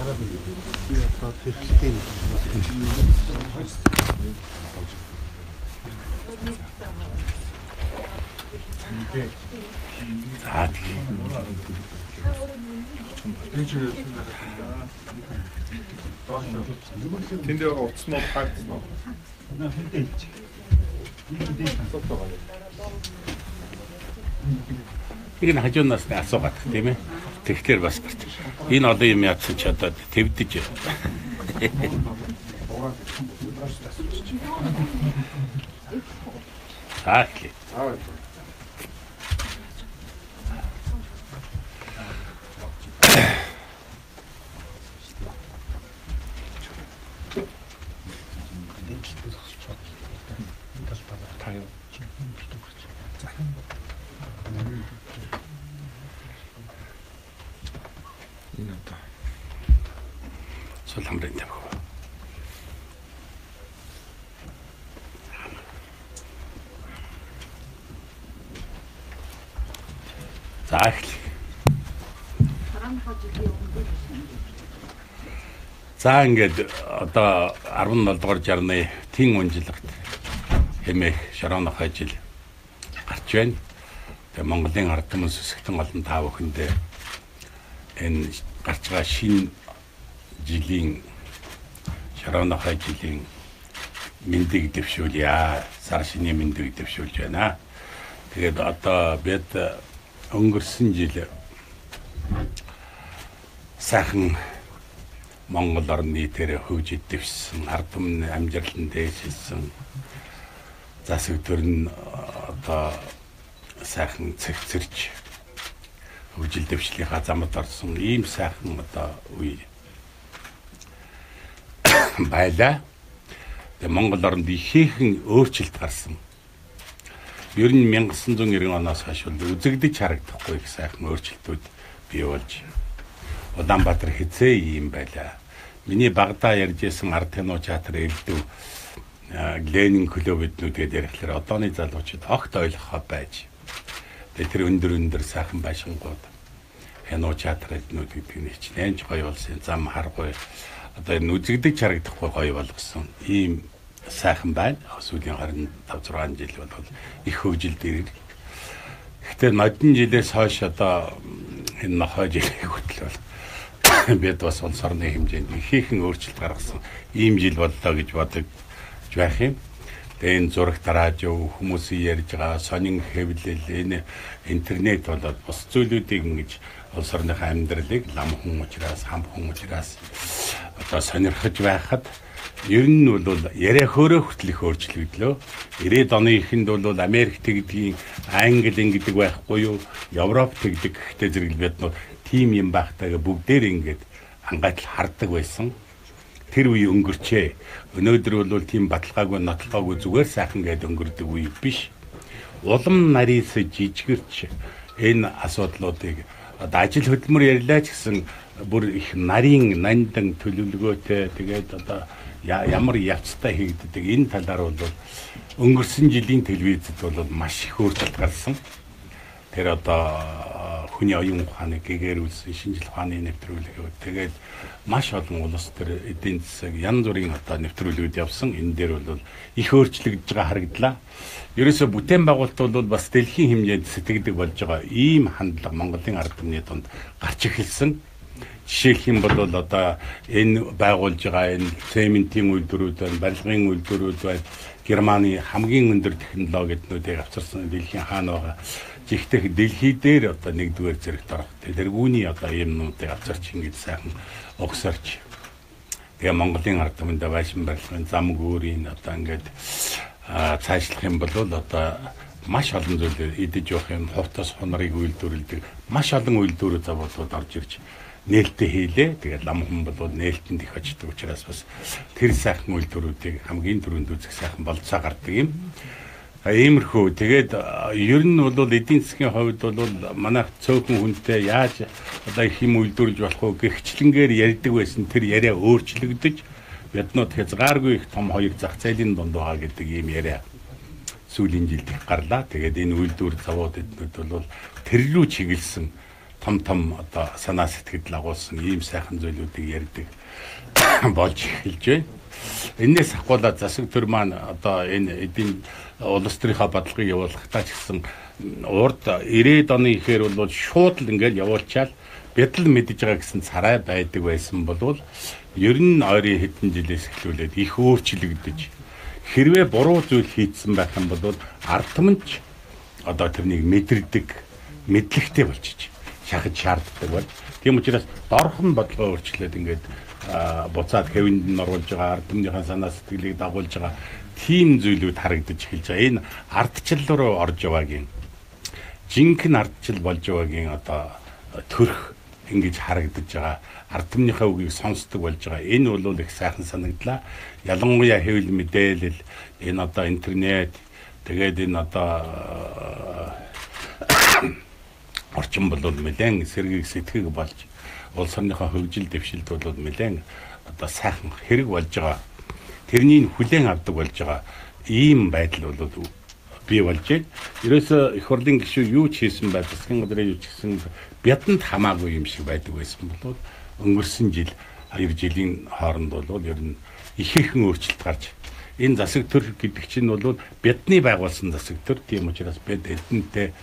Би одоо тэрхлээ. За тийм. Тэнд байгаа утаснууд хаагдсан уу? Энэ хажуунаас нь асуугаад тийм ээ. Тэгэхээр бас гарч. Энэ олон юм яатсан ч одоо твдэж. За эхлэе. Энэ одоо Сул хамрын тавих. За эхлэе. За ингээд одоо 17 дугаар жарны тэн унжилгат хэмээх шороонох ажил гарч байна. Тэгээ Монголын ард түмэн сүсгтэн олон та бүхэндээ энэ гарч байгаа шинэ жилийн шороонох жилийн мэндийг дэвшүүлье. Сар шинийн мэндийг дэвшүүлж байна. Тэгээд одоо бид өнгөрсөн жил сайхан Монгол орн нийтээр хөгжиж дэвшсэн, ард түмний амьдрал нь дээшилсэн, засаг төр нь одоо сайхан цэгцэрч хөгжил дэвшлийнхаа замд орсон ийм сайхан одоо үе байлаа. Тэгээ Монгол оронд ихээхэн өөрчлөлт гарсан. Ер нь 1990 оноос хойш бол үзэгдэж харагдахгүй их сайхан өөрчлөлтүүд бий болж Улаанбаатар хизээ ийм байлаа. Миний багадаа ярьж исэн ард кино театр элдв Ленин клуб эднүүд гээд ярихлаар одооны залуучууд огт ойлгохоо байж. Тэгээ тэр өндөр сайхан байшингууд кино театр эднүүд гэдэг нь хичнээн ч гоё болсон, зам харгүй одоо энэ үзэгдэж харагдахгүй гоё болгосон ийм сайхан байна. Сүүлийн 25 6 жил бол их хөгжил дэрэг. Гэхдээ нодон жилээс хойш одоо энэ нохой жилийг хүртэл бол бид бас улс орны хэмжээнд ихээхэн өөрчлөлт гаргасан ийм жил боллоо гэж бодож байх юм. Тэгээ энэ зурагт радио хүмүүсийн ярьж байгаа сонин хэвлэл энэ интернет болоод бус зүйлүүдийг ингэж улс орныхоо амьдралыг лам хүн учраас хам хүн учраас одоо сонирхож байхад ер нь бол яриа хөөрөө хүртэл их өөрчлөгдлөө. 90-ад оны эхэнд бол Америк тэгдгийн, Англи ингэдэг байхгүй юу, Европ тэгдэг гэхдээ зэрэг бид нар тийм юм байхтайгаа бүгдээр ингээд ангайтал хардаг байсан. Тэр үе өнгөрчээ. Өнөөдөр бол тийм баталгаагүй, нотлогоогүй зүгээр сайхан гээд өнгөрдөг үе биш. Улам нарийс жижигэрч энэ асуудлуудыг одоо ажил хөдөлмөр ярьлаа ч гэсэн бүр их нарийн нандан төлөвлөгөөтэй тэгээд одоо ямар явцтай хийгддэг энэ талаар бол өнгөрсөн жилийн телевизэд бол маш их өөрчлөлт гарсан. Тэр одоо хүний оюун ухааныг гэгэрүүлсэн шинжлэх ухааны нэвтрүүлгүүд тэгээд маш олон улс төр эдийн засаг янз бүрийн одоо нэвтрүүлгүүд явсан. Энэ дээр бол их өөрчлөгдөж байгаа харагдлаа. Ерөөсө бүтээн байгуулалт бол бас дэлхийн хэмжээнд сэтгэдэг болж байгаа ийм хандлага Монголын ард түмний дунд гарч эхэлсэн. Жишээлх юм бол одоо энэ байгуулж байгаа энэ цементийн үйлдвэрүүд байна, барилгын үйлдвэрүүд байна. Германы хамгийн өндөр технологи эднүүдийг авчирсан дэлхийн хаана байгаа. Жигтэх дэлхий дээр одоо нэгдүгээр зэрэгт орох. Тэргүүний одоо юмнуудыг авчирч ингэж сайхан угсарч. Тэгээ Монголын ард түмэнд байшин барилгын зам гүүрийн одоо ингээд цаашлах юм бол одоо маш олон зүйлээр идэж явах юм, хувцас хунарыг үйлдвэрлэдэг маш олон үйлдвэрүүд завуудууд орж ирж нээлттэй хийлээ. Тэгээд лам хүн бол нээлтэнд их очдог учраас бас тэр сайхан үйлдвэрүүдийг хамгийн түрүүнд үзэх сайхан болцоо гардаг юм. Иймэрхүү. Тэгээд ер нь бол эдийн засгийн хувьд бол манайх цөөхөн хүнтэй яаж одоо их юм үйлдвэрлэж болох вэ гэгчлэнгээр ярьдаг байсан тэр яриа өөрчлөгдөж биднүүд хязгааргүй их том хоёр зах зээлийн дунд байгаа гэдэг ийм яриа сүүлийн жилд их гарлаа. Тэгээд энэ үйлдвэр завууд эднүүд бол тэр рүү чиглэсэн том том одоо санаа сэтгэл агуулсан ийм сайхан зүйлүүдийг ярьдаг болж эхэлж байна. Энээс ахгуулаад засаг төр маань одоо энэ эдийн улс төрийнхөө бодлогыг явуулахдаа ч гэсэн урд 90-ад оны ихээр бол шууд л ингээл явуулчаал бид л мэдэж байгаа гэсэн царай байдаг байсан болвол ер нь ойрын хэдэн жилээс эхлүүлээд их өөрчлөгдөж хэрвээ буруу зүйл хийцэн байх юм бол ард түмэн ч одоо тэрнийг мэдэрдэг мэдлэгтэй болчих шахаж шаарддаг бол. Тийм учраас дорхон бодлогоо өөрчлөөд ингээд буцаад хэвэнд нь оруулж байгаа, ард түмнийхээ санаа сэтгэлийг дагуулж байгаа тийм зүйлүүд харагдаж эхэлж байгаа. Энэ ардчил руу орж яваагийн жинхэнэ ардчил болж яваагийн одоо төрх ингэж харагдаж байгаа. Ард түмнийхээ үгийг сонсдог болж байгаа. Энэ бол их сайхан санагдлаа. Ялангуяа хэвлэл мэдээлэл, энэ одоо интернет, тэгээд энэ одоо орчин бол нэлээд сэргийг сэтгэг болж улс орныхоо хөгжил дэвшилд бол нэлээд одоо сайхан хэрэг болж байгаа. Тэрнийг хүлээн авдаг болж байгаа ийм байдал бол бий болж байна. Ерөөсөө их хурлын гишүүн юу ч хийсэн бай, засгийн газрын юу ч гэсэн бидэнд хамаагүй юм шиг байдаг байсан бол өнгөрсөн жил 2 жилийн хооронд бол ер нь ихээхэн өөрчлөлт гарч энэ засаг төр гэдэг чинь бол бидний байгуулсан засаг төр. Тийм учраас бид эдэнтэй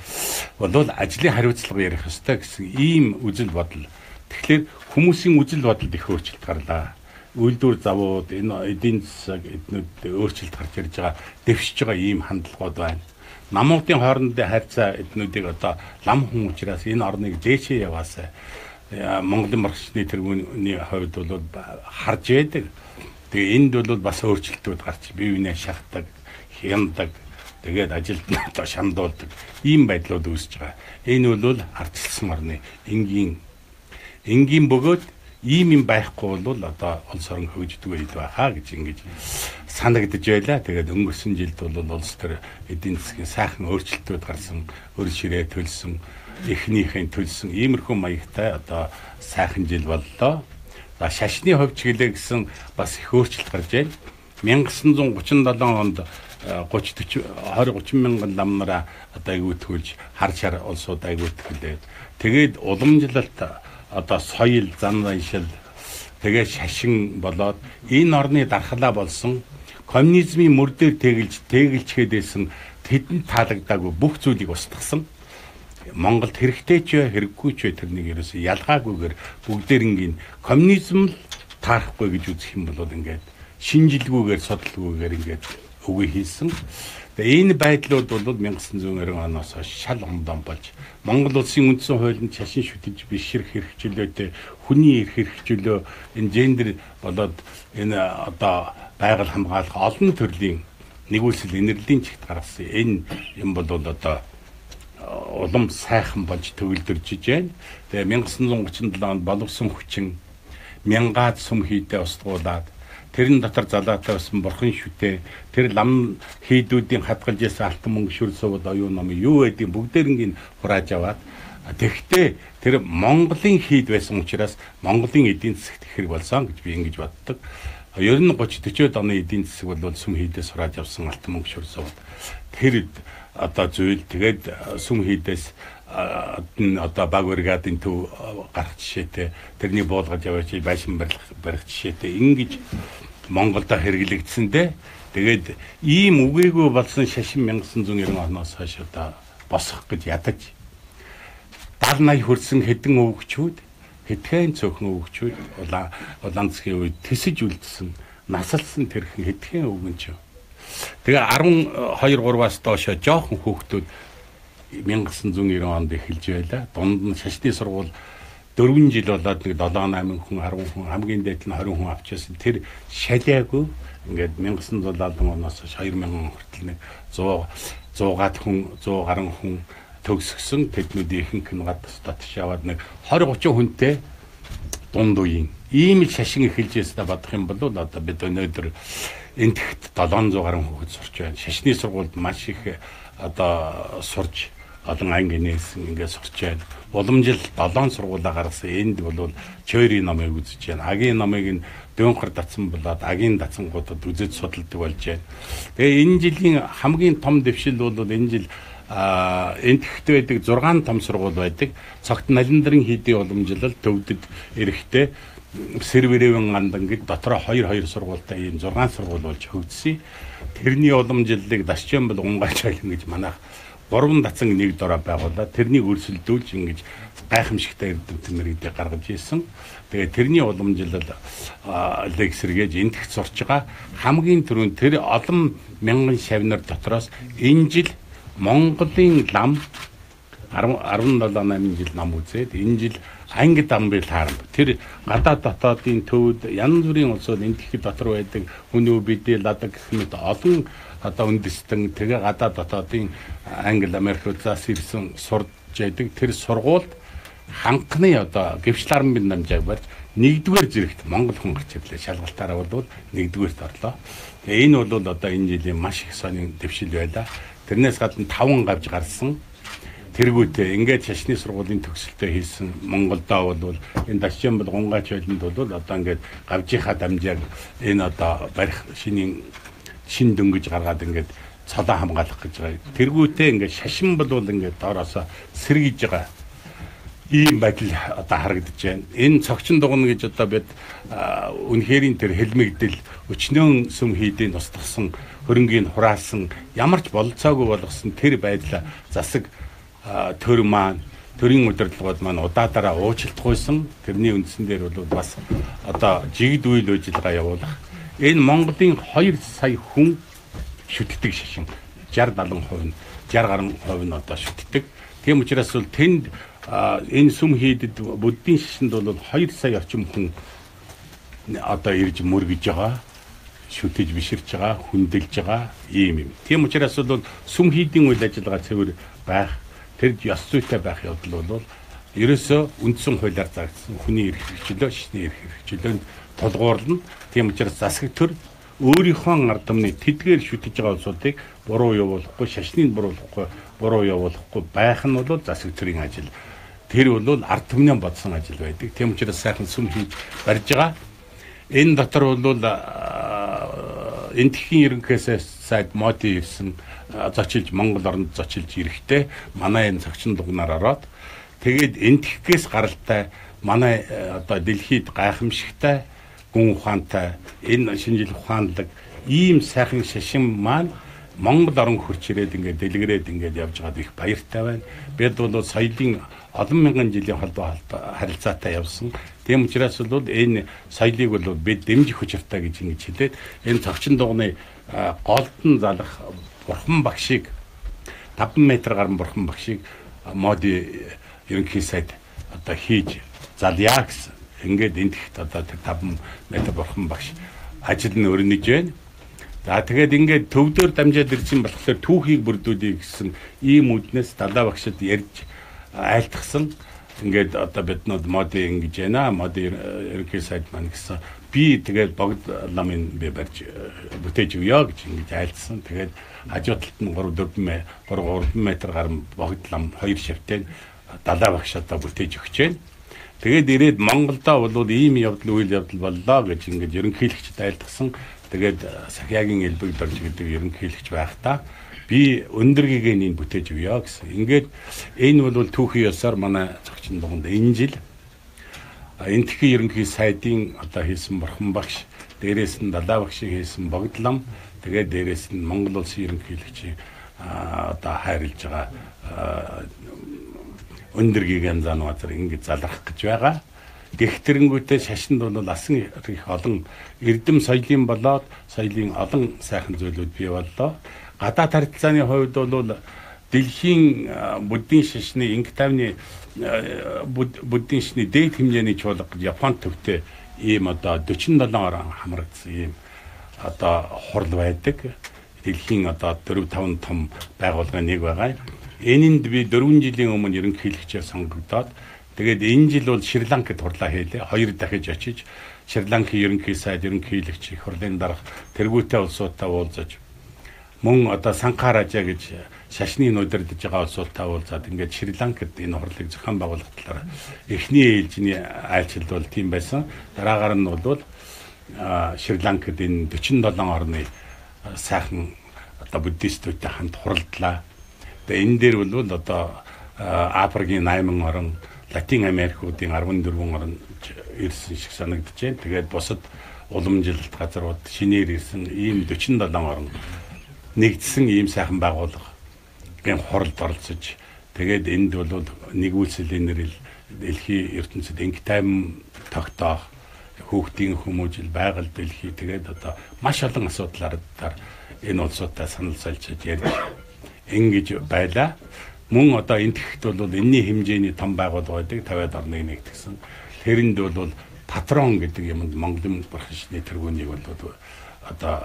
бол ажлын хариуцлага ярих ёстой гэсэн ийм үзэл бодол. Тэгэхээр хүмүүсийн үзэл бодолд их өөрчлөлт гарлаа. Үйлдвэр завууд, энэ эдийн засаг эднүүд өөрчлөлт гарч ирж байгаа, дэвшиж байгаа ийм хандлагууд байна. Намуудын хоорондын харьцаа эднүүдийг одоо лам хүн учраас энэ орныг дээшээ яваасаа Монголын марксны тэргүүний хувьд бол харж байдаг. Тэгээ энд бол бас өөрчлөлтүүд гарч бие биенээ шахдаг, хяндаг, тэгээд ажилд нь одоо шандуулдаг ийм байдлууд үүсэж байгаа. Энэ бол ардчилсан орны энгийн бөгөөд ийм юм байхгүй бол одоо улс орон хөгждөг үед байхаа гэж ингэж санагдаж байлаа. Тэгээд өнгөрсөн жилд бол улс төр эдийн засгийн сайхан өөрчлөлтүүд гарсан, өр ширээ төлсөн, эхнийхэн төлсөн иймэрхүү маягтай одоо сайхан жил боллоо. За шашны хувьд ч гэлээ гэсэн бас их өөрчлөлт гарч байна. 1937 онд 30 40 30 мянган ламнараа одоо аягүй тгүүлж хар шар улсууд аягүй тгүүлээд тэгээд уламжлалт одоо соёл, зан заншил тэгээд шашин болоод энэ орны дархлаа болсон коммунизмын мөр дээр тэгэлжгээд байсан тэдэнд таалагдаагүй бүх зүйлийг устгасан. Монголд хэрэгтэй ч бай, хэрэггүй ч бай тэрнийг ерөөсөө ялгаагүйгээр бүгдээрнгийн коммунизм л таарахгүй гэж үзэх юм бол ингээд шинжилгүүгээр судалгүйгээр ингээд үгүй хийсэн. Тэгээ энэ байдлууд бол 1990 оноос хойш шал ондон болж Монгол улсын үндсэн хуулинд шашин шүтэж бишрэх хэрэгчлөөтэй хүний эрх хэрэгчлөө энэ гендер болоод энэ одоо байгаль хамгаалах олон төрлийн нэгүсэл энерлийн чигт гаргасан. Энэ юм бол одоо улам сайхан болж төгөлдөржиж байна. Тэгээ 1937 онд боловсон хүчин мянгаад сүм хийдэ устгуулад тэрэн дотор залаатай байсан бурхан шүтээ тэр лам хийдүүдийн хадгалж исэн алтан мөнгө шүр сувд оюун ном юу байдгийг бүгдээрнгийн хурааж аваад тэгтээ тэр Монголын хийд байсан учраас Монголын эдийн засагт хэрэг болсон гэж би ингэж боддог. Ер нь 30 40-од оны эдийн засаг бол сүм хийдээс хурааж авсан алтан мөнгө шүр сувд тэр одоо зүйл тэгээд сүм хийдээс одоо баг бригадын төв гарах жишээтэй тэрний буулгаж яваач байшин барих жишээтэй ингэж Монголдо хэрэглэгдсэндээ тэгээд ийм үгээгүй болсон шашин 1990 оноос хойш одоо босох гэж ядаж 70 80 хүрсэн хэдэн өвгчүүд хэдхэн цөөхөн өвгчүүд улаан засгийн үед тэсэж үлдсэн насалсан тэрхэн хэдхэн өвгөнч. Тэгээ 12 3-аас доош жоохон хүүхдүүд 1990 онд эхэлж байлаа. Дунд нь шашны сургууль 4 жил болоод нэг 7 8 хүн 10 хүн хамгийн дээд нь 20 хүн авчихсан. Тэр шалиагүй ингээд 1970 оноос хойш 2000 он хүртэл нэг 100 100-аад хүн 100 гаруй хүн төгсгсөн. Тэднүүдийн ихэнх нь гад татш яваад нэг 20 30 хүнтэй дунд үеийн ийм л шашин эхэлж байснаа бодох юм бол одоо бид өнөөдөр энтгэхт 700 гаруй хүүхэд сурч байна. Шашны сургуульд маш их одоо сурч олон анги нээсэн ингээд сурч байна. Уламжил 7 сургуулаа гаргасан. Энд бол чойрын номыг үзэж байна. Агийн номыг нь дөнхөр татсан болоод агийн татсангуудад үзэж судалдаг болж байна. Тэгээ энэ жилийн хамгийн том дэвшил бол энэ жил Эндэхт байдаг 6 том сургууль байдаг. Цогт Налиндрын хийдийн уламжлал төвдөд эрэхтэй Сэрвэрэвэн гандан гэд дотроо 2-2 сургуультай ийм 6 сургууль болж хөгжсөн. Тэрний уламжлалыг Дасчэн бол Унгаач байлан гэж манайх 3 дацан нэг дороо байгуулаад тэрнийг өрсөлдүүлж ингэж гайхамшигтай эрдэмтэн мэрэгдийг гаргаж ирсэн. Тэгээ тэрний уламжлал лэг сэргээж эндэхт сурч байгаа. Хамгийн түрүүнд тэр олон мянган шавнар дотроос энэ жил Монголын лам 17 8 жил нам үзээд энэ жил анги дамбил хаарам. Тэр гадаад дотоодын төвд янз бүрийн улсууд эндэхэг дотор байдаг хүн үбидээ ладаг гэх мэт олон одоо үндэстэн тэгээ гадаад дотоодын Англи, Америк улсаас ирсэн сурж байдаг. Тэр сургуульд ханхны одоо гэвчлэр армын дамжааг барьж нэгдүгээр зэрэгт Монгол хүн гарч ирлээ. Шалгалтаараа бол нэгдүгээрт орлоо. Тэгээ энэ бол одоо энэ жилийн маш их сонин дэвшил байлаа. Тэрнээс гадна 5 гавж гарсан. Тэргүүтээ ингээд шашны сургуулийн төгсөлтөө хийсэн Монголдоо бол энэ Дасчэн бол Гунгаач байланд бол одоо ингээд гавжийнхаа дамжааг энэ одоо барих шинийн шин дөнгөж гаргаад ингээд цолоо хамгаалах гэж байгаа. Тэргүүтээ ингээд шашин бол ингээд доороосоо сэргийж байгаа ийм байдал одоо харагдаж байна. Энэ цогчин дугна гэж одоо бид үнэхэрийн тэр хэлмэгдэл өчнөөн сүм хийдийн тусдагсан хөрөнгийг хураасан ямар ч бололцоогүй болгосон тэр байдлаа засаг төр маань төрийн удирдлагууд маань удаадаараа уучлалтгүйсэн. Тэрний үндсэн дээр бол бас одоо жигд үйл ажиллагаа явуулах. Энэ Монголын 2 сая хүн шүтдэг шашин 60 70% нь 60 гаруй хувь нь одоо шүтдэг. Тийм учраас бол тэнд энэ сүм хийдэд буддийн шашинд бол 2 сая орчим хүн одоо ирж мөргөж байгаа, шүтэж биширч байгаа, хүндэлж байгаа ийм юм. Тийм учраас бол сүм хийдийн үйл ажиллагаа цэвэр байх, тэр ёс зүйтэй байх явдал бол ерөөсөө үндсэн хуулиар зарагдсан хүний эрх хэрэгчлөө, шашны эрх хэрэгчлөөнд тулгуурлана. Тийм учраас засаг төр өөрийнхөө ард түмний тэдгээр шүтэж байгаа улсуудыг буруу явуулахгүй, шашныг буруулахгүй, буруу явуулахгүй байх нь бол засаг төрийн ажил. Тэр бол ард түмний бодсон ажил байдаг. Тийм учраас сайхан сүм хийж барьж байгаа. Энэ дотор бол эндэхийн ерөнхий сайд Моди ирсэн зочилж Монгол оронд зочилж ирэхдээ манай энэ цогчин дугнаар ороод тэгээд эндэхгээс гаралтай манай одоо дэлхийд гайхамшигтай гүн ухаантай энэ шинжил ухаанлаг ийм сайхан шашин маань Монгол орон хурч ирээд ингээд дэлгэрээд ингээд явж байгаад их баяртай байна. Бид бол соёлын олон мянган жилийн холбоо харилцаатай явсан. Тийм учраас бол энэ соёлыг бол бид дэмжих учиртай гэж ингэж хэлээд энэ цогчин дугны голдон залах бурхан багшийг 5 м гаруй бурхан багшийг Моди ерөнхий сайд одоо хийж залъя гэсэн. Ингээд эндэхт одоо тэр 5 м бурхан багш ажил нь өрнөж байна. За тэгээд ингээд төвдөр дамжаад ирсэн болохоор түүхийг бүрдүүлье гэсэн ийм үднээс далаа багшид ярьж айлтгсан. Ингээд одоо биднүүд Моди ингэж байна. Моди ерөнхий сайд маань гэсэн. Би тэгээд богд ламын би барьж бүтээж өгье гэж ингэж айлтсан. Тэгээд хажуу талд нь 3 4 3 м гаруй богд лам 2 шавтай далаа багш одоо бүтээж өгч байна. Тэгээд ирээд Монголдо бол ийм явдал үйл явдал боллоо гэж ингэж ерөнхийлөгчд айлтгсан. Тэгээд Сахиагийн элбэг дорж гэдэг ерөнхийлөгч байхдаа би өндөр гэгэнийг бүтээж өгье гэсэн. Ингээд энэ бол түүхийн ёсоор манай цогчин дуганд энэ жил эндэхийн ерөнхий сайдын одоо хийсэн бурхан багш, дээрээс нь далаа багшийн хийсэн богдлам, тэгээд дээрээс нь Монгол улсын ерөнхийлөгчийн одоо хайрлж байгаа өндөр гэгээн зан газар ингэж залрах гэж байгаа. Гэх тэрэнгүүтээ шашинд бол асан их олон эрдэм соёлын болоод соёлын олон сайхан зүйлүүд бий боллоо. Гадаад харилцааны хувьд бол дэлхийн буддийн шашны инг тайвны буддийн шашны дээд хэмжээний чуулга гэж Японд төвтэй ийм одоо 47 орон хамрагдсан ийм одоо хурал байдаг. Дэлхийн одоо 4 5 том байгууллагын нэг байгаа. Энэнд би 4 жилийн өмнө ерөнхийлөгчөөр сонгогдоод тэгээд энэ жил бол Шри Ланкад хурлаа хийлээ. 2 дахиж очиж Шри Ланкийн ерөнхий сайд, ерөнхийлөгч, их хурлын дарга тэргүүтэй улсуудтай уулзаж мөн одоо Санхаража гэж шашны удирдах байгаа улсуудтай уулзаад ингээд Шри Ланкад энэ хурлыг зохион байгуулах талаар эхний ээлжний айлчлал бол тийм байсан. Дараагаар нь бол Шри Ланкад энэ 47 орны сайхан одоо буддистуудтай хамт хуралдлаа. Тэгээ энэ дээр бол одоо Африкийн 8 орн, Латин Америкуудын 14 орн ирсэн шиг санагдаж байна. Тэгээд бусад уламжилалт газрууд шинээр ирсэн ийм 47 орн нэгдсэн ийм сайхан байгууллагын хуралд оролцож, тэгээд энд бол нэгүүлсэл энэрэл дэлхийн ертөнцид инг тайван тогтоох, хүүхдийн хүмүүжил, байгаль дэлхий, тэгээд одоо маш олон асуудлаар энэ улсуудтай санал сольж ярьж ингэж байлаа. Мөн одоо энтгэхт бол энэний хэмжээний том байгууллага байдаг 50-аад орныг нэгтгэсэн. Тэрэнд бол патрон гэдэг юмд Монголын бурхан шашны тэргүүнийг бол одоо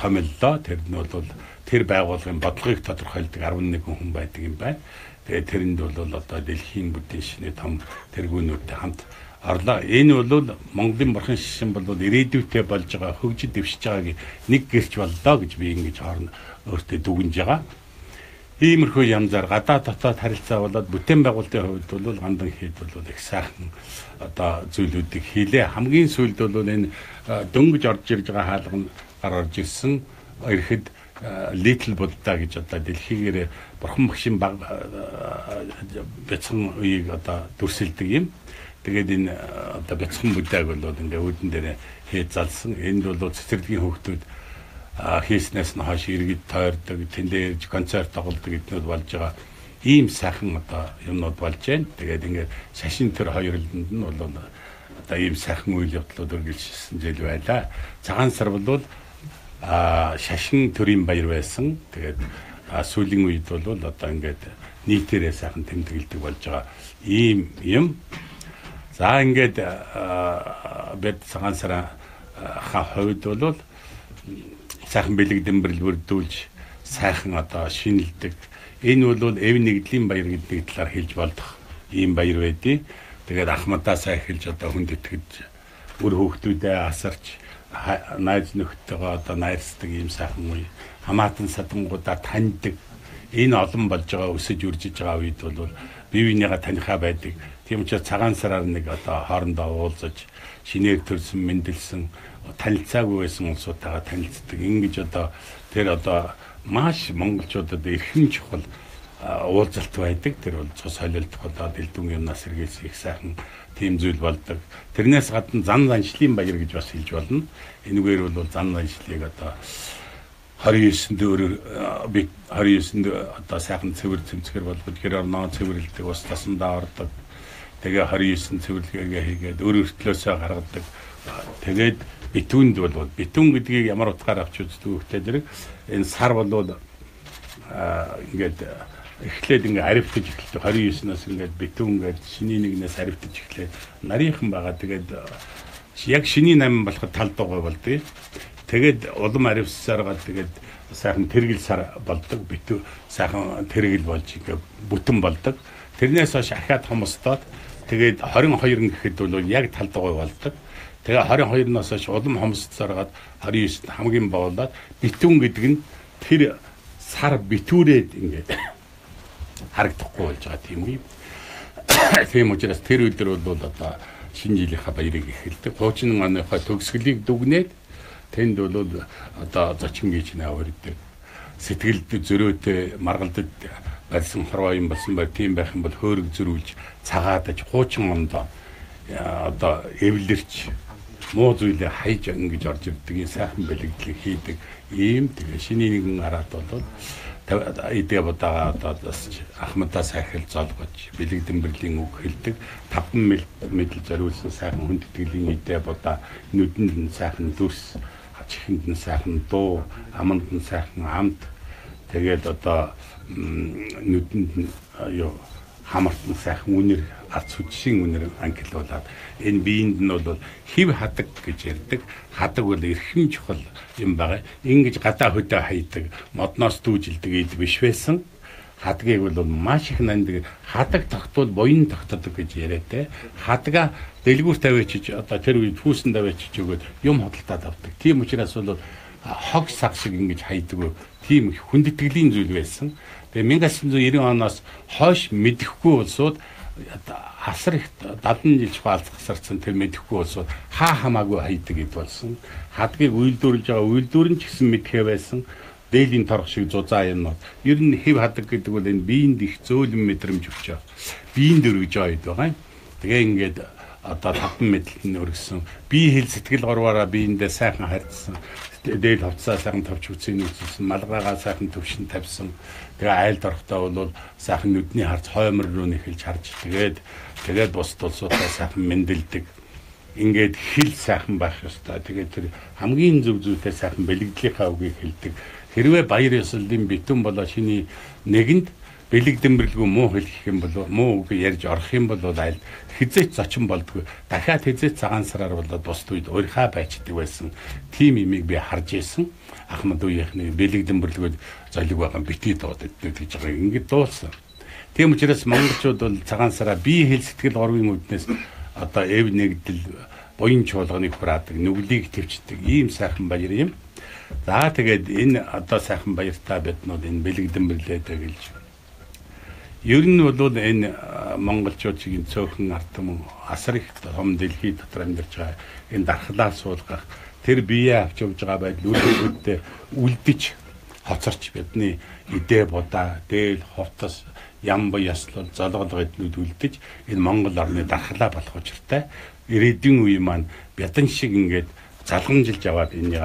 томиллоо. Тэр нь бол тэр байгууллагын бодлогыг тодорхойлдог 11 хүн байдаг юм байна. Тэгээд тэрэнд бол одоо дэлхийн бүдийн шашны том тэргүүнүүдтэй хамт орлоо. Энэ бол Монголын бурхан шашин бол ирээдүйтэй болж байгаа, хөгжиж дэвшиж байгааг нэг гэрч боллоо гэж би ингэж хоорно өөртөө дүгнж байгаа. Иймэрхүү янзаар гадаа дотоод харилцаа болоод бүтээн байгуулалтын хувьд бол Гандан хэд бол их сайхан одоо зүйлүүдийг хийлээ. Хамгийн сүүлд бол энэ дөнгөж орж ирж байгаа хаалга нь гар орж ирсэн. Ирэхэд Little Buddha гэж одоо дэлхийгээр бурхан багшийн баг бяцхан үеийг одоо дүрсэлдэг юм. Тэгээд энэ одоо бяцхан Буддаг бол ингээ үүдэн дээр хээ залсан. Энд бол цэцэрлэгийн хүүхдүүд хийснээс нь хойш иргэд тойрдог, тэндээ ирж концерт тоглодог гэднүүд болж байгаа. Ийм сайхан одоо юмнууд болж байна. Тэгээд ингээд шашин төр хоёрлонд нь бол одоо ийм сайхан үйл явдлууд үргэлжилсэн жил байлаа. Цагаан сар бол шашин төрийн баяр байсан. Тэгээд сүүлийн үед бол одоо ингээд нийтээрээ сайхан тэмдэглэдэг болж байгаа ийм юм. За ингээд бид цагаан сарын хувьд бол сайхан бэлэг дэмбэрэл бүрдүүлж сайхан одоо шинэлдэг. Энэ бол эв нэгдлийн баяр гэдэг талаар хэлж болдох ийм баяр байдیں۔ Тэгээд ахмадаас эхэлж одоо хүндэтгэж үр хүүхдүүдээ асарч найз нөхдөйгөө одоо найрсдаг ийм сайхан үе. Хамаатан садангуудаа таньдаг. Энэ олон болж байгаа, өсөж үржиж байгаа үед бол бие биенийгээ танихаа байдаг. Тийм учраас цагаан сараар нэг одоо хоорондоо уулзаж шинээр төрсөн, мэндэлсэн, танилцаагүй байсан улсуудтайгаа танилцдаг. Ингэж одоо тэр одоо маш монголчуудад эрхэм чухал уулзалт байдаг. Тэр бол цус холилдох болоод элдвэн юмнаас сэргийлсэн их сайхан тийм зүйл болдог. Тэрнээс гадна зан заншлын баяр гэж бас хэлж болно. Энэгээр бол зан заншлыг одоо 29-нд өөр би 29-нд одоо сайхан цэвэр цэмцгэр болгож гэр орноо цэвэрлэдэг, ус тасандаа ордог. Тэгээ 29 цэвэрлэгээгээ хийгээд өөр өртлөөсөө гаргадаг. Тэгээд битүүнд бол битүүн гэдгийг ямар утгаар авч үздэг вэ гэхээр энэ сар бол ингээд эхлээд ингээ аривтаж эхэлдэг. 29-наас ингээд битүүн ингээд шиний нэгнээс аривтаж эхлээд нарийнхан байгаа. Тэгээд яг шиний 8 болоход тал дугуй болдог. Тэгээд улам аривсараа тэгээд сайхан тэргэл сар болдог. Битүү сайхан тэргэл болж ингээ бүтэн болдог. Тэрнээс хойш ахиад хомсдоод тэгээд 22 гэхэд бол яг тал дугуй болдог. Тэгээ 22-наас хойш улам хомсдсараад 29-нд хамгийн бовлоод битүүн гэдэг нь тэр сар битүүрээд ингээд харагдахгүй болж байгаа тийм үү. Тийм учраас тэр өдөр бол одоо шинэ жилийнхаа баярыг эхэлдэг. 30 оныхоо төгсгөлийг дүгнээд тэнд бол одоо зочин гэж навэрдэг. Сэтгэлд зөрөөтэй маргалдад барьсан хорвоо юм болсон бай. Тийм байх юм бол хөөрөг зөрүүлж цагаадаж хуучин ондоо одоо эвлэрч муу зүйлээ хайж ингэж орж ирдэг юм сайхан бэлэгдлийг хийдэг ийм. Тэгээ шиний нэгэн араад бол эдгээ будаага одоо ахмадаас ахил золгож бэлэг дэмбэрлийн үг хэлдэг. 5 мэдэл зориулсан сайхан хүндэтгэлийн эдээ будаа, нүдэнд нь сайхан дүрс, чихэнд нь сайхан дуу, аманд нь сайхан амт, тэгээд одоо нүдэнд нь юу хамарт нь сайхан үнэр, ац хүчийн үнэр анхилуулад энэ биеинд нь бол хив хадаг гэж ярьдаг. Хадаг бол эрхэм чухал юм байгаа. Ингэж гадаа хөдөө хайдаг, модноос дүүжилдэг эд биш байсан. Хадгийг бол маш их нанддаг. Хадаг тогтвол буян тогтдог гэж яриатай. Хадгаа дэлгүүр тавиачиж одоо тэр үед фүүсэн тавиачиж өгөөд юм худалдаад авдаг. Тийм учраас бол хог саг шиг ингэж хайдаг. Тийм хүндэтгэлийн зүйл байсан. Тэгээ 1990 оноос хойш мэдэхгүй улсууд асар их 70 жил чухал алзгасарсан тэр мэдэхгүй улсууд хаа хамаагүй хайдаг гэд болсон. Хадгийг үйлдвэрлэж байгаа үйлдвэр нь ч гэсэн мэдхээ байсан. Дээлийн торох шиг зузаан юмнууд. Ер нь хэв хадаг гэдэг бол энэ биеинд их зөөлөн мэдрэмж өгч байгаа. Биеинд өргөж байгаа үед байгаа юм. Тэгээ ингээд одоо таван мэдлэлт нь өргөсөн. Бие хэл сэтгэл горваараа биеиндээ сайхан харьцсан. Дээл хувцсаа сайхан товч үцгийг үзсэн, малгайгаа сайхан төвшин тавьсан. Тэгээ айлд орохдоо бол сайхан нүдний харц хоймор руу нэхэлж харж тэгээд бусд улсуудаа сайхан мэндэлдэг. Ингээд хэл сайхан байх ёстой. Тэгээд тэр хамгийн зөв зүйтэй сайхан бэлэгдлийнхаа үгийг хэлдэг. Хэрвээ баяр ёслолын битүүн болоо шиний нэгэнд бэлэг дэмбэрлгүй муу хэлэх юм бол муу үг ярьж орох юм бол айлд хизээч зочин болдгоо. Дахиад хизээч цагаан сараар болоод бусд үед урихаа байчдаг байсан. Тийм имийг би харж исэн. Ахмад үеийнхний бэлэг дэмбэрлгүүд золиг байгаа бити дуудаад гэж байгаа. Ингээд дуулсан. Тийм учраас монголчууд бол цагаан сараа бие хэл сэтгэл горвын үүднээс одоо эв нэгдэл буян чуулганыг хураадаг, нүглийг төвчдөг ийм сайхан баяр юм. За тэгээд энэ одоо сайхан баяртай биднүүд энэ бэлэг дэмбэрлээд гэж. Ер нь бол энэ монголчууд шиг энэ цөөхөн ард түмэн асар их том дэлхий дотор амьдарч байгаа энэ дархлаа суулгах тэр биеэ авч явж байгаа байдал үр хөвгөдтэй үлдэж хоцорч бидний идэ будаа, дээл, хувцас, ямба яслал, золголго эднүүд үлдэж энэ Монгол орны дархлаа болох учиртай ирээдүйн үе маань бядан шиг ингээд залгамжилж аваад энийг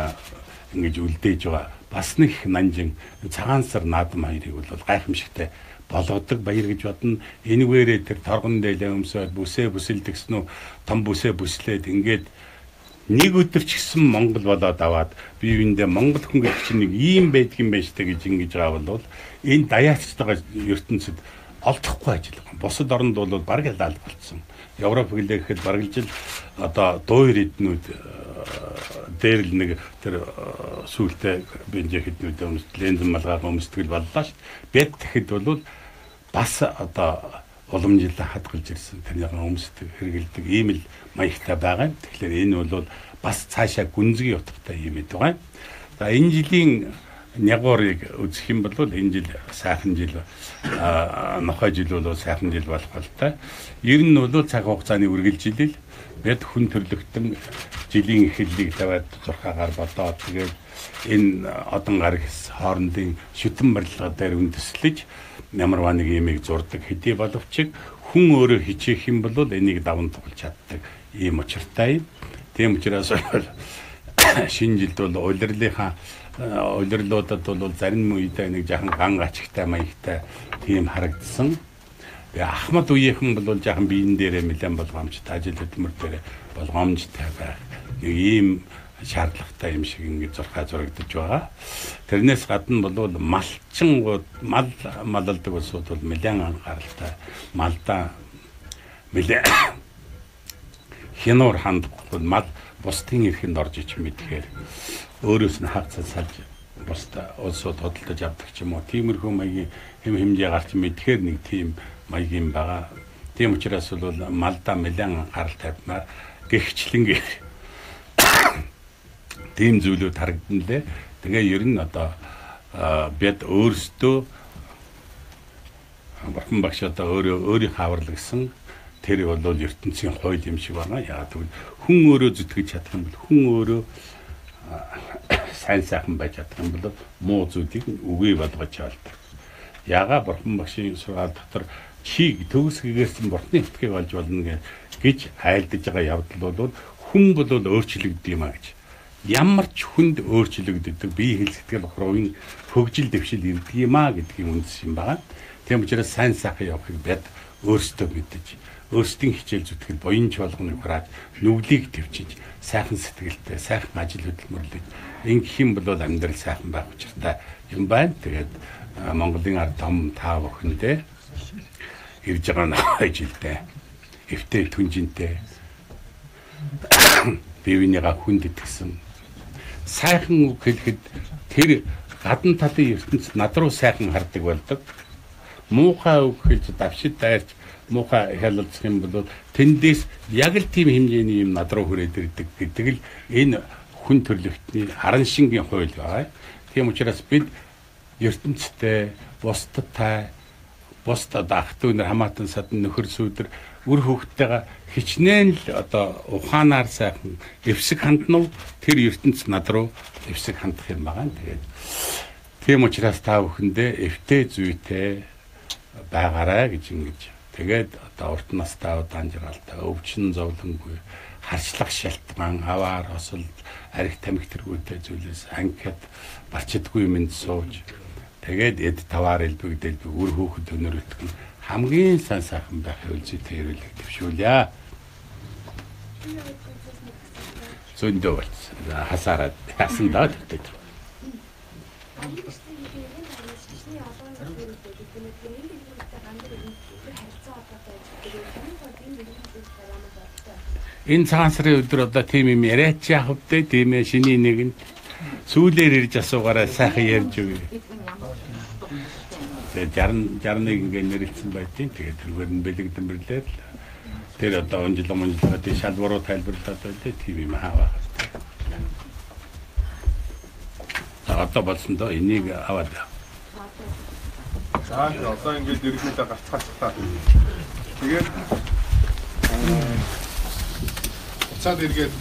ингэж үлдээж байгаа. Бас нэг нанжин цагаан сар наадам хоёрыг бол гайхамшигтай болгодог баяр гэж бодно. Энэгээрээ тэр торгон дээлээ өмсөөд бүсээ бүсэлдэгсэн үү, том бүсээ бүслээд ингээд нэг өдөр ч гэсэн Монгол болоод аваад бие биендээ Монгол хүн гэдэг чинь нэг ийм байдаг юм байна штэ гэж ингэж байгаа бол энэ даяарчтайгаа ертөнцид олдохгүй ажил. Бусад оронд бол бараг л аль болцсон. Европ гэлээ гэхэд бараг л жил одоо дуур эднүүд дээр л нэг тэр сүултээ бенжээ хэднүүдээ өмс лензэн малгайг өмсдөг л боллоо шүү. Бид тэгэхэд бол бас одоо уламжлалаа хадгалж ирсэн. Тэрнийг өмсдөг, хэрэгэлдэг ийм л маягтай байгаа юм. Тэгэхээр энэ бол бас цаашаа гүнзгий утгатай юм гэдэг байгаа юм. За энэ жилийн нягуурыг үзэх юм бол энэ жил сайхан жил, нохой жил бол сайхан жил болох болтой. Ер нь бол цаг хугацааны үргэлжилэл бид хүн төрлөختөн жилийн эхлэлийг тавиад зурхаагаар бодоод тэгээд энэ одон гар хэс хоорондын шүтэн барилга дээр үндэслэж ямарваа нэг юмыг зурдаг хэдий боловч хүн өөрөө хичээх юм бол энийг даван туулж чаддаг ийм учиртай юм. Тийм учраас шинэ жилд бол улирлынхаа улирлуудад бол зарим үедээ нэг жаахан ган гачигтай маягтай тийм харагдсан. Тэгээ Ахмад үеийнхэн бол жаахан биен дээрээ нэлээд болгоомжтой, ажил хөдөлмөр дээрээ болгоомжтой байх нэг ийм шаардлагатай юм шиг ингэж зурхаа зурагдаж байгаа. Тэрнээс гадна бол малчингууд мал малалдаг улсууд бол нэлээд анхааралтай малдаа нэлээд хянуур хандахгүй мал бусдын эрхэнд орж ич мэдхээр өөрөөс нь хагцаа салж бусд улсууд худалдаж авдаг ч юм уу. Тиймэрхүү маягийн хэм хэмжээ гарч мэдхээр нэг тийм маягийн байгаа. Тийм учраас бол малдаа нэлээд анхаарал тавьмаар гэгчлэнгээр тийм зүйлүүд харагдана лээ. Тэгээ ер нь одоо бид өөрсдөө бурхан багш одоо өөрийнхөө аврал гэсэн тэр бол ертөнцийн хууль юм шиг байна. Яагаад гэвэл хүн өөрөө зүтгэж чадах юм бол хүн өөрөө сайн сайхан байж чадах юм бол муу зүйлийг үгүй болгож чаддаг. Яагаад бурхан багшийн сургаал дотор чи төгс гэгэрсэн бурхны итгийг олж болно гэж айлдаж байгаа явдал бол хүн бол өөрчлөгддөг юм а гэж. Ямар ч хүнд өөрчлөгддөг бие хэл сэтгэл хурвын хөгжил дэвшил ирдэг юм а гэдгийг үндэс юм байна. Тийм учраас сайн сайхан явахыг бид өөрсдөө мэдэж, өөрсдийн хичээл зүтгэл буян чуулганыг хурааж, нүглийг төвчиж, сайхан сэтгэлтэй, сайхан ажил хөдөлмөрлөж ингэх юм бол амьдрал сайхан байх учиртай юм байна. Тэгээд Монголын ард том та бүхэндээ ирж байгаа нохой жилдээ эвтэй түнжинтэй бие биенийгээ хүнд итгэсэн сайхан үг хэлэхэд тэр гадна талын ертөнц над руу сайхан хардаг болдог. Муухай үг хэлж давшид дайрч муухай хялалцах юм бол тэндээс яг л тийм хэмжээний юм над руу хүрээд ирдэг гэдэг л энэ хүн төрлөختний аран шингийн хууль байгаа. Тийм учраас бид ертөнцтэй, бусдтай, бусд одоо ах дүү нар хамаатан садан нөхөр сүүдэр үр хөвгтэйгээ хичнээн л одоо ухаанаар сайхан эвсэг ханднав тэр ертөнц над руу эвсэг хандах юм байгаа. Тэгээд Тийм учраас та бүхэндээ эвтэй зүйтэй байгаарай гэж ингэж. Тэгээд одоо урт настай удаан жаргалтай өвчин зовлонгүй харшлах шалтгаан аваар осол арх тамхи тэргүүтэй зүйлээс анкет барчдаггүй мэд сууж тэгээд эд таваар элбэг дэлбэг үр хүүхэд өнөрөлтгөн хамгийн сайн сайхан байх хөлзүйтэй эрүүлэг төвшүүлье. Зөндөө болцсон. Хасаараад хасан даа тэгтэй. Энэ цагаан сарын өдөр одоо тийм юм яриач яах вэ? Тийм ээ шиний нэгэнд сүүлээр ирж асуугаараа сайхан ярьж өгье. Тэгээ 60 61 ингээ нэрлэлсэн байдیں۔ Тэгээ тэргээр нь бэлэгдэн бэрлээд л тэр одоо онжлон монжлогоо тийм шал буруу тайлбарлаад байлээ. Тийм юм хааваа. За одоо болсон доо энийг аваад. За одоо ингээд ерөнхийдөө гарцгаачлаа. Тэгээд буцаад эргээд